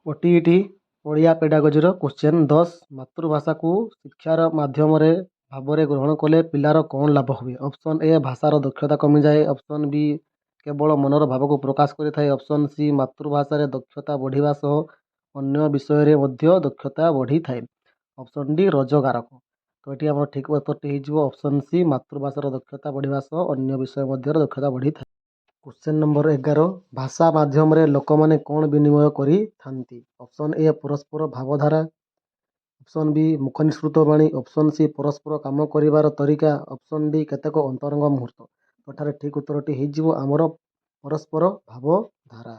OTET Odia ପେଡାଗୋଜିର question 10। ମାତୃଭାଷାକୁ ଶିକ୍ଷାର ମାଧ୍ୟମରେ ଭାବରେ ଗ୍ରହଣ କଲେ ପିଲାର କ'ଣ ଲାଭ ହୁଏ? ଅପସନ୍ ଏ, ଭାଷାର ଦକ୍ଷତା କମିଯାଏ। ଅପସନ୍ ବି, କେବଳ ମନର ଭାବକୁ ପ୍ରକାଶ କରିଥାଏ। ଅପସନ୍ ସି, ମାତୃଭାଷାରେ ଦକ୍ଷତା ବଢ଼ିବା ସହ ଅନ୍ୟ ବିଷୟରେ ମଧ୍ୟ ଦକ୍ଷତା ବଢ଼ିଥାଏ। ଅପସନ୍ ଡି, ରୋଜଗାରକ। ତ ଏଠି ଆମର ଠିକ୍ ଉତ୍ତରଟି ହେଇଯିବ ଅପସନ୍ ସି, ମାତୃଭାଷାର ଦକ୍ଷତା ବଢ଼ିବା ସହ ଅନ୍ୟ ବିଷୟ ମଧ୍ୟରେ ଦକ୍ଷତା ବଢ଼ିଥାଏ। Question number 11। ଭାଷା ମାଧ୍ୟମରେ ଲୋକମାନେ କ'ଣ ବିନିମୟ କରିଥାନ୍ତି? ଅପସନ୍ ଏ, ପରସ୍ପର ଭାବଧାରା। ଅପସନ୍ ବି, ମୁଖ ନିଃସୃତ ବାଣୀ। ଅପସନ୍ ସି, ପରସ୍ପର କାମ କରିବାର ତରିକା। ଅପସନ୍ ଡି, କେତେକ ଅନ୍ତରଙ୍ଗ ମୁହୂର୍ତ୍ତ। ଏଠାରେ ଠିକ୍ ଉତ୍ତରଟି ହେଇଯିବ ଆମର ପରସ୍ପର ଭାବଧାରା।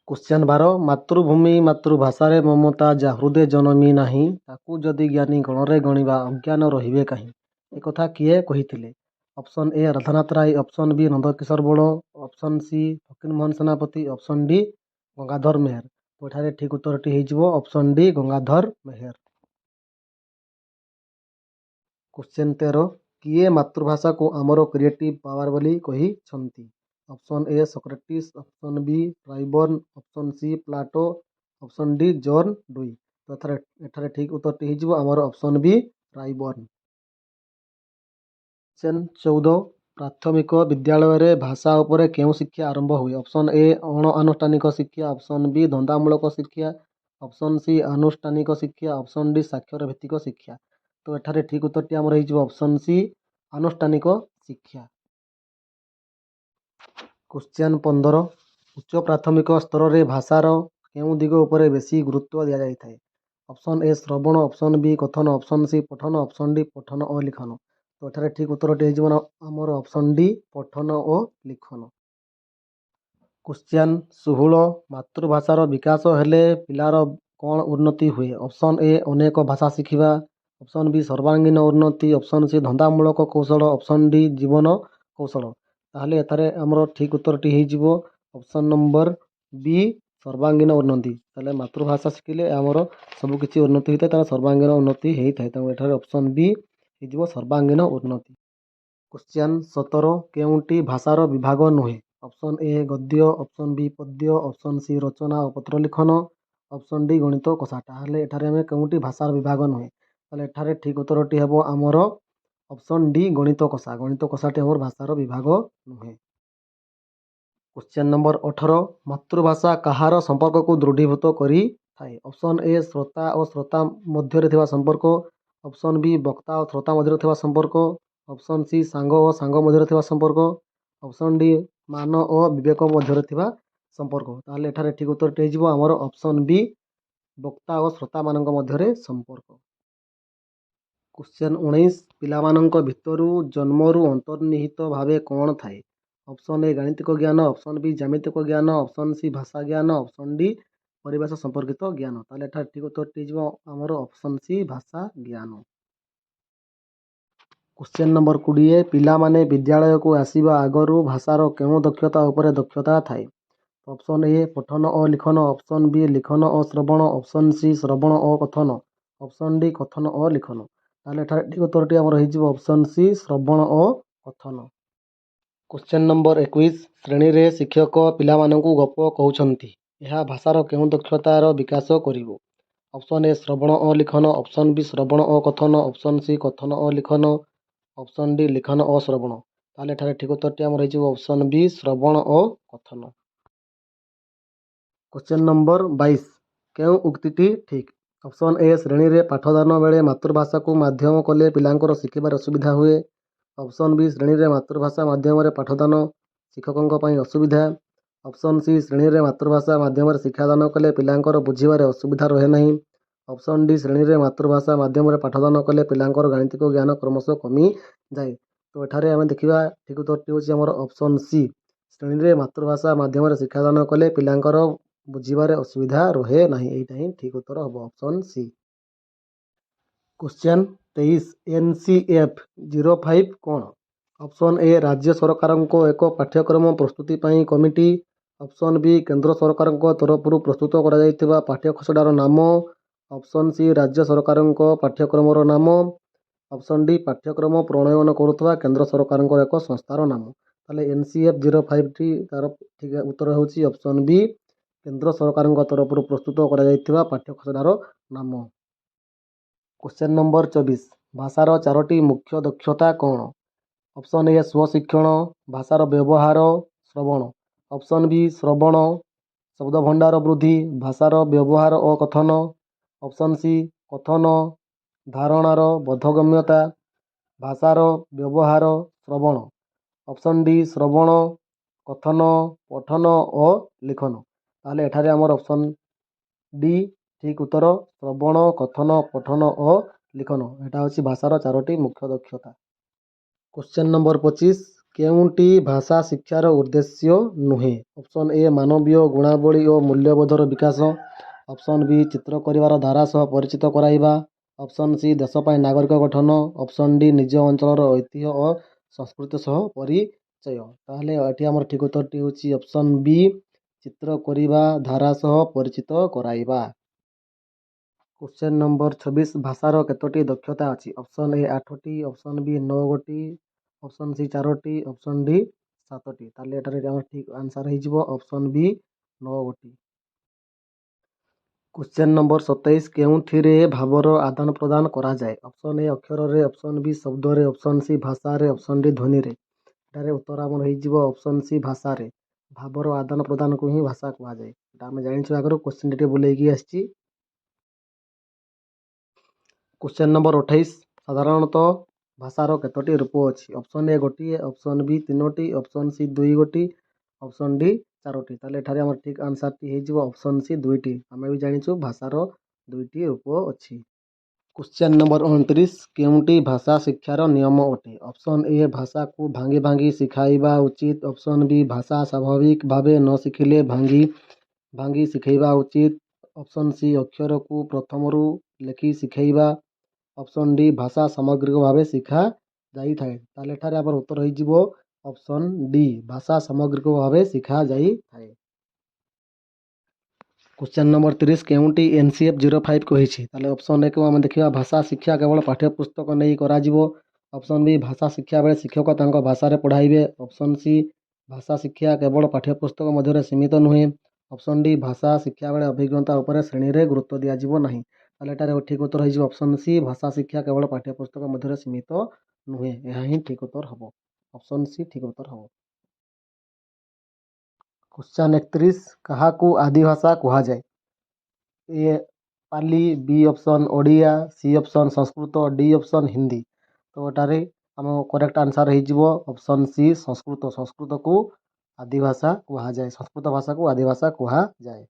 କ୍ୱେଶ୍ଚନ୍ 12। ମାତୃଭୂମି ମାତୃଭାଷାରେ ମମତା ଯା ହୃଦେ ଜନମି ନାହିଁ, ତାକୁ ଯଦି ଜ୍ଞାନୀ ଗଣରେ ଗଣିବା, ଅଜ୍ଞାନ ରହିବେ କାହିଁ। ଏକଥା କିଏ କହିଥିଲେ? Option A, Radhanath Ray. Option B, Nandakishore Bal. Option C, Fakirmohan Senapati. Option D, Gangadhar Meher. ଏଠାରେ ଠିକ୍ ଉତ୍ତରଟି ହେଇଯିବ option D, Gangadhar Meher. Question 13। କିଏ ମାତୃଭାଷାକୁ ଆମର କ୍ରିଏଟିଭ୍ ପାୱାର ବୋଲି କହିଛନ୍ତି? Option A, Socrates. Option B, ରାଇବର୍ନ। Option C, Plato. Option D, zone ଡୁଇ। ତ ଏଠାରେ ଠିକ୍ ଉତ୍ତରଟି ହେଇଯିବ ଆମର ଅପସନ୍ ବି, ରାଇବର୍ନ। କ୍ୱେଶ୍ଚନ୍ 14। ପ୍ରାଥମିକ ବିଦ୍ୟାଳୟରେ ଭାଷା ଉପରେ କେଉଁ ଶିକ୍ଷା ଆରମ୍ଭ ହୁଏ? ଅପସନ୍ ଏ, ଅଣ ଆନୁଷ୍ଠାନିକ ଶିକ୍ଷା। ଅପସନ୍ ବି, ଧନ୍ଦାମୂଳକ ଶିକ୍ଷା। ଅପସନ୍ ସି, ଆନୁଷ୍ଠାନିକ ଶିକ୍ଷା। ଅପସନ୍ ଡି, ସାକ୍ଷର ଭିତ୍ତିକ ଶିକ୍ଷା। ତ ଏଠାରେ ଠିକ୍ ଉତ୍ତରଟି ଆମର ହେଇଯିବ ଅପସନ୍ ସି, ଆନୁଷ୍ଠାନିକ ଶିକ୍ଷା। କ୍ୱେଶ୍ଚନ୍ 15। ଉଚ୍ଚ ପ୍ରାଥମିକ ସ୍ତରରେ ଭାଷାର କେଉଁ ଦିଗ ଉପରେ ବେଶୀ ଗୁରୁତ୍ୱ ଦିଆଯାଇଥାଏ? ଅପସନ୍ ଏ, ଶ୍ରବଣ। ଅପସନ୍ ବି, କଥନ। ଅପସନ୍ ସି, ପଠନ। ଅପସନ୍ ଡି, ପଠନ ଓ ଲିଖନ। ତ ଏଠାରେ ଠିକ୍ ଉତ୍ତରଟି ହେଇଯିବ ଆମର ଅପସନ୍ ଡି, ପଠନ ଓ ଲିଖନ। କ୍ୱେଶ୍ଚନ୍ 16। ମାତୃଭାଷାର ବିକାଶ ହେଲେ ପିଲାର କ'ଣ ଉନ୍ନତି ହୁଏ? ଅପସନ୍ ଏ, ଅନେକ ଭାଷା ଶିଖିବା। ଅପସନ୍ ବି, ସର୍ବାଙ୍ଗୀନ ଉନ୍ନତି। ଅପସନ୍ ସି, ଧନ୍ଦାମୂଳକ କୌଶଳ। ଅପସନ୍ ଡି, ଜୀବନ କୌଶଳ। ତାହେଲେ ଏଠାରେ ଆମର ଠିକ୍ ଉତ୍ତରଟି ହେଇଯିବ ଅପସନ୍ ନମ୍ବର ବି, ସର୍ବାଙ୍ଗୀନ ଉନ୍ନତି। ତାହେଲେ ମାତୃଭାଷା ଶିଖିଲେ ଆମର ସବୁକିଛି ଉନ୍ନତି ହୋଇଥାଏ, ତାର ସର୍ବାଙ୍ଗୀନ ଉନ୍ନତି ହେଇଥାଏ। ତେଣୁ ଏଠାରେ ଅପସନ୍ ବି ହେଇଯିବ, ସର୍ବାଙ୍ଗୀନ ଉନ୍ନତି। କ୍ୱେଶ୍ଚନ୍ 17। କେଉଁଟି ଭାଷାର ବିଭାଗ ନୁହେଁ? ଅପସନ୍ ଏ, ଗଦ୍ୟ। ଅପସନ୍ ବି, ପଦ୍ୟ। ଅପସନ୍ ସି, ରଚନା ଓ ପତ୍ର ଲିଖନ। ଅପସନ୍ ଡି, ଗଣିତ କଷା। ତାହେଲେ ଏଠାରେ ଆମେ କେଉଁଟି ଭାଷାର ବିଭାଗ ନୁହେଁ? ତାହେଲେ ଏଠାରେ ଠିକ୍ ଉତ୍ତରଟି ହେବ ଆମର ଅପସନ୍ ଡି, ଗଣିତ କଷା। ଗଣିତ କଷାଟି ଆମର ଭାଷାର ବିଭାଗ ନୁହେଁ। Question number 18। ମାତୃଭାଷା କାହାର ସମ୍ପର୍କକୁ ଦୃଢ଼ୀଭୂତ କରିଥାଏ? ଅପସନ୍ ଏ, ଶ୍ରୋତା ଓ ଶ୍ରୋତା ମଧ୍ୟରେ ଥିବା ସମ୍ପର୍କ। ଅପସନ୍ ବି, ବକ୍ତା ଓ ଶ୍ରୋତା ମଧ୍ୟରେ ଥିବା ସମ୍ପର୍କ। ଅପସନ୍ ସି, ସାଙ୍ଗ ଓ ସାଙ୍ଗ ମଧ୍ୟରେ ଥିବା ସମ୍ପର୍କ। ଅପସନ୍ ଡି, ମାନ ଓ ବିବେକ ମଧ୍ୟରେ ଥିବା ସମ୍ପର୍କ। ତାହେଲେ ଏଠାରେ ଠିକ୍ ଉତ୍ତରଟି ହେଇଯିବ ଆମର ଅପସନ୍ ବି, ବକ୍ତା ଓ ଶ୍ରୋତାମାନଙ୍କ ମଧ୍ୟରେ ସମ୍ପର୍କ। କ୍ୱେଶ୍ଚନ୍ 19। ପିଲାମାନଙ୍କ ଭିତରୁ ଜନ୍ମରୁ ଅନ୍ତର୍ନିହିତ ଭାବେ କ'ଣ ଥାଏ? ଅପସନ୍ ଏ, ଗାଣିତିକ ଜ୍ଞାନ। ଅପସନ୍ ବି, ଜ୍ୟାମିତିକ ଜ୍ଞାନ। ଅପସନ୍ ସି, ଭାଷା ଜ୍ଞାନ। ଅପସନ୍ ଡି, ପରିବେଶ ସମ୍ପର୍କିତ ଜ୍ଞାନ। ତାହେଲେ ଏଠାରେ ଠିକ୍ ଉତ୍ତରଟି ହେଇଯିବ ଆମର ଅପସନ୍ ସି, ଭାଷା ଜ୍ଞାନ। Question number 20। ପିଲାମାନେ ବିଦ୍ୟାଳୟକୁ ଆସିବା ଆଗରୁ ଭାଷାର କେଉଁ ଦକ୍ଷତା ଉପରେ ଦକ୍ଷତା ଥାଏ? ଅପସନ୍ ଏ, ପଠନ ଓ ଲିଖନ। ଅପସନ୍ ବି, ଲିଖନ ଓ ଶ୍ରବଣ। ଅପସନ୍ ସି, ଶ୍ରବଣ ଓ କଥନ। ଅପସନ୍ ଡି, କଥନ ଓ ଲିଖନ। ତାହେଲେ ଏଠାରେ ଠିକ୍ ଉତ୍ତରଟି ଆମର ହେଇଯିବ ଅପସନ୍ ସି, ଶ୍ରବଣ ଓ କଥନ। Question number 21। ଶ୍ରେଣୀରେ ଶିକ୍ଷକ ପିଲାମାନଙ୍କୁ ଗପ କହୁଛନ୍ତି। ଏହା ଭାଷାର କେଉଁ ଦକ୍ଷତାର ବିକାଶ କରିବ? ଅପସନ୍ ଏ, ଶ୍ରବଣ ଓ ଲିଖନ। ଅପସନ୍ ବି, ଶ୍ରବଣ ଓ କଥନ। ଅପସନ୍ ସି, କଥନ ଓ ଲିଖନ। ଅପସନ୍ ଡି, ଲିଖନ ଓ ଶ୍ରବଣ। ତାହେଲେ ଏଠାରେ ଠିକ୍ ଉତ୍ତରଟି ଆମର ହେଇଯିବ ଅପସନ୍ ବି, ଶ୍ରବଣ ଓ କଥନ। Question number 22। କେଉଁ ଉକ୍ତିଟି ଠିକ୍? ଅପସନ୍ ଏ, ଶ୍ରେଣୀରେ ପାଠଦାନ ବେଳେ ମାତୃଭାଷାକୁ ମାଧ୍ୟମ କଲେ ପିଲାଙ୍କର ଶିଖିବାରେ ଅସୁବିଧା ହୁଏ। ଅପସନ୍ ବି, ଶ୍ରେଣୀରେ ମାତୃଭାଷା ମାଧ୍ୟମରେ ପାଠଦାନ ଶିକ୍ଷକଙ୍କ ପାଇଁ ଅସୁବିଧା। ଅପସନ୍ ସି, ଶ୍ରେଣୀରେ ମାତୃଭାଷା ମାଧ୍ୟମରେ ଶିକ୍ଷାଦାନ କଲେ ପିଲାଙ୍କର ବୁଝିବାରେ ଅସୁବିଧା ରହେ ନାହିଁ। ଅପସନ୍ ଡି, ଶ୍ରେଣୀରେ ମାତୃଭାଷା ମାଧ୍ୟମରେ ପାଠଦାନ କଲେ ପିଲାଙ୍କର ଗାଣିତିକ ଜ୍ଞାନ କ୍ରମଶଃ କମିଯାଏ। ତ ଏଠାରେ ଆମେ ଦେଖିବା, ଠିକ୍ ଉତ୍ତରଟି ହେଉଛି ଆମର ଅପସନ୍ ସି, ଶ୍ରେଣୀରେ ମାତୃଭାଷା ମାଧ୍ୟମରେ ଶିକ୍ଷାଦାନ କଲେ ପିଲାଙ୍କର ବୁଝିବାରେ ଅସୁବିଧା ରହେ ନାହିଁ। ଏଇଟା ହିଁ ଠିକ୍ ଉତ୍ତର ହେବ, ଅପସନ୍ ସି। କ୍ୱେଶ୍ଚନ୍ 23। NCF 05 କ'ଣ? ଅପସନ୍ ଏ, ରାଜ୍ୟ ସରକାରଙ୍କ ଏକ ପାଠ୍ୟକ୍ରମ ପ୍ରସ୍ତୁତି ପାଇଁ କମିଟି। ଅପସନ୍ ବି, କେନ୍ଦ୍ର ସରକାରଙ୍କ ତରଫରୁ ପ୍ରସ୍ତୁତ କରାଯାଇଥିବା ପାଠ୍ୟଖସଡ଼ାର ନାମ। ଅପସନ୍ ସି, ରାଜ୍ୟ ସରକାରଙ୍କ ପାଠ୍ୟକ୍ରମର ନାମ। ଅପସନ୍ ଡି, ପାଠ୍ୟକ୍ରମ ପ୍ରଣୟନ କରୁଥିବା କେନ୍ଦ୍ର ସରକାରଙ୍କର ଏକ ସଂସ୍ଥାର ନାମ। ତାହେଲେ NCF 05ଟି ତାର ଠିକ୍ ଉତ୍ତର ହେଉଛି ଅପସନ୍ ବି, କେନ୍ଦ୍ର ସରକାରଙ୍କ ତରଫରୁ ପ୍ରସ୍ତୁତ କରାଯାଇଥିବା ପାଠ୍ୟଖସଡ଼ାର ନାମ। କ୍ୱେଶ୍ଚନ୍ ନମ୍ବର 24, ଭାଷାର ଚାରୋଟି ମୁଖ୍ୟ ଦକ୍ଷତା କ'ଣ? ଅପସନ୍ ଏ, ସ୍ୱଶିକ୍ଷଣ, ଭାଷାର ବ୍ୟବହାର, ଶ୍ରବଣ। ଅପସନ୍ ବି, ଶ୍ରବଣ, ଶବ୍ଦଭଣ୍ଡାର ବୃଦ୍ଧି, ଭାଷାର ବ୍ୟବହାର ଓ କଥନ। ଅପସନ୍ ସି, କଥନ, ଧାରଣାର ବୋଧଗମ୍ୟତା, ଭାଷାର ବ୍ୟବହାର, ଶ୍ରବଣ। ଅପସନ୍ ଡି, ଶ୍ରବଣ, କଥନ, ପଠନ ଓ ଲିଖନ। ତାହେଲେ ଏଠାରେ ଆମର ଅପସନ୍ ଡି ଠିକ୍ ଉତ୍ତର, ଶ୍ରବଣ, କଥନ, ପଠନ ଓ ଲିଖନ। ଏଇଟା ହେଉଛି ଭାଷାର ଚାରୋଟି ମୁଖ୍ୟ ଦକ୍ଷତା। କ୍ୱେଶ୍ଚନ୍ ନମ୍ବର 25, କେଉଁଟି ଭାଷା ଶିକ୍ଷାର ଉଦ୍ଦେଶ୍ୟ ନୁହେଁ? ଅପସନ୍ ଏ, ମାନବୀୟ ଗୁଣାବଳୀ ଓ ମୂଲ୍ୟବୋଧର ବିକାଶ। ଅପସନ୍ ବି, ଚିତ୍ର କରିବାର ଧାରା ସହ ପରିଚିତ କରାଇବା। ଅପସନ୍ ସି, ଦେଶ ପାଇଁ ନାଗରିକ ଗଠନ। ଅପସନ୍ ଡି, ନିଜ ଅଞ୍ଚଳର ଐତିହ୍ୟ ଓ ସଂସ୍କୃତି ସହ ପରିଚୟ। ତାହେଲେ ଏଠି ଆମର ଠିକ୍ ଉତ୍ତରଟି ହେଉଛି ଅପସନ୍ ବି, ଚିତ୍ର କରିବା ଧାରା ସହ ପରିଚିତ କରାଇବା। କ୍ୱେଶ୍ଚନ୍ ନମ୍ବର 26, ଭାଷାର କେତୋଟି ଦକ୍ଷତା ଅଛି? ଅପସନ୍ ଏ, ଆଠଟି। ଅପସନ୍ ବି, ନଅ ଗୋଟି। ଅପସନ୍ ସି, ଚାରୋଟି। ଅପସନ୍ ଡି, ସାତଟି। ତାହେଲେ ଏଠାରେ ଆମର ଠିକ୍ ଆନ୍ସର୍ ହେଇଯିବ ଅପସନ୍ ବି, ନଅ ଗୋଟି। କ୍ୱେଶ୍ଚନ୍ ନମ୍ବର 27, କେଉଁଥିରେ ଭାବର ଆଦାନ ପ୍ରଦାନ କରାଯାଏ? ଅପସନ୍ ଏ, ଅକ୍ଷରରେ। ଅପସନ୍ ବି, ଶବ୍ଦରେ। ଅପସନ୍ ସି, ଭାଷାରେ। ଅପସନ୍ ଡି, ଧ୍ୱନିରେ। ଏଠାରେ ଉତ୍ତର ଆମର ହେଇଯିବ ଅପସନ୍ ସି, ଭାଷାରେ। ଭାବର ଆଦାନ ପ୍ରଦାନକୁ ହିଁ ଭାଷା କୁହାଯାଏ। ଏଇଟା ଆମେ ଜାଣିଛୁ ଆଗରୁ, କ୍ୱେଶ୍ଚନ୍ ଟିକେ ବୁଲେଇକି ଆସିଛି। କ୍ୱେଶ୍ଚନ୍ ନମ୍ବର 28, ସାଧାରଣତଃ ଭାଷାର କେତୋଟି ରୂପ ଅଛି? ଅପସନ୍ ଏ, ଗୋଟିଏ। ଅପସନ୍ ବି, ତିନୋଟି। ଅପସନ୍ ସି, ଦୁଇ ଗୋଟି। ଅପସନ୍ ଡି, ଚାରୋଟି। ତାହେଲେ ଏଠାରେ ଆମର ଠିକ୍ ଆନ୍ସର୍ଟି ହେଇଯିବ ଅପସନ୍ ସି, ଦୁଇଟି। ଆମେ ବି ଜାଣିଛୁ ଭାଷାର ଦୁଇଟି ରୂପ ଅଛି। କ୍ୱେଶ୍ଚନ୍ ନମ୍ବର 29, କେଉଁଟି ଭାଷା ଶିକ୍ଷାର ନିୟମ ଅଟେ? ଅପସନ୍ ଏ, ଭାଷାକୁ ଭାଙ୍ଗି ଭାଙ୍ଗି ଶିଖାଇବା ଉଚିତ। ଅପସନ୍ ବି, ଭାଷା ସ୍ୱାଭାବିକ ଭାବେ ନ ଶିଖିଲେ ଭାଙ୍ଗି ଭାଙ୍ଗି ଶିଖାଇବା ଉଚିତ। ଅପସନ୍ ସି, ଅକ୍ଷରକୁ ପ୍ରଥମରୁ ଲେଖି ଶିଖାଇବା। ଅପସନ୍ ଡି, ଭାଷା ସାମଗ୍ରିକ ଭାବେ ଶିଖା ଯାଇଥାଏ। ତାହେଲେ ଏଠାରେ ଆମର ଉତ୍ତର ହେଇଯିବ ଅପସନ୍ ଡି, ଭାଷା ସାମଗ୍ରିକ ଭାବେ ଶିଖା ଯାଇଥାଏ। କ୍ୱେଶ୍ଚନ୍ ନମ୍ବର 30, କେଉଁଟି NCF 05 କହିଛି? ତାହେଲେ ଅପସନ୍ ଏକୁ ଆମେ ଦେଖିବା, ଭାଷା ଶିକ୍ଷା କେବଳ ପାଠ୍ୟପୁସ୍ତକ ନେଇ କରାଯିବ। ଅପସନ୍ ବି, ଭାଷା ଶିକ୍ଷା ବେଳେ ଶିକ୍ଷକ ତାଙ୍କ ଭାଷାରେ ପଢ଼ାଇବେ। ଅପସନ୍ ସି, ଭାଷା ଶିକ୍ଷା କେବଳ ପାଠ୍ୟପୁସ୍ତକ ମଧ୍ୟରେ ସୀମିତ ନୁହେଁ। ଅପସନ୍ ଡି, ଭାଷା ଶିକ୍ଷା ବେଳେ ଅଭିଜ୍ଞତା ଉପରେ ଶ୍ରେଣୀରେ ଗୁରୁତ୍ୱ ଦିଆଯିବ ନାହିଁ। ତାହେଲେ ଏଠାରେ ଠିକ୍ ଉତ୍ତର ହେଇଯିବ ଅପସନ୍ ସି, ଭାଷା ଶିକ୍ଷା କେବଳ ପାଠ୍ୟପୁସ୍ତକ ମଧ୍ୟରେ ସୀମିତ ନୁହେଁ। ଏହା ହିଁ ଠିକ୍ ଉତ୍ତର ହେବ, ଅପସନ୍ ସି ଠିକ୍ ଉତ୍ତର ହେବ। କ୍ୱେଶ୍ଚନ୍ 31, କାହାକୁ ଆଦିଭାଷା କୁହାଯାଏ? A, Pali. B option, Odia. C option, Sanskrit. D option, Hindi. ତ ଏଠାରେ ଆମ କରେକ୍ଟ ଆନ୍ସର୍ ହେଇଯିବ ଅପସନ୍ ସି, ସଂସ୍କୃତ। ସଂସ୍କୃତକୁ ଆଦିଭାଷା କୁହାଯାଏ। ସଂସ୍କୃତ ଭାଷାକୁ ଆଦିଭାଷା କୁହାଯାଏ।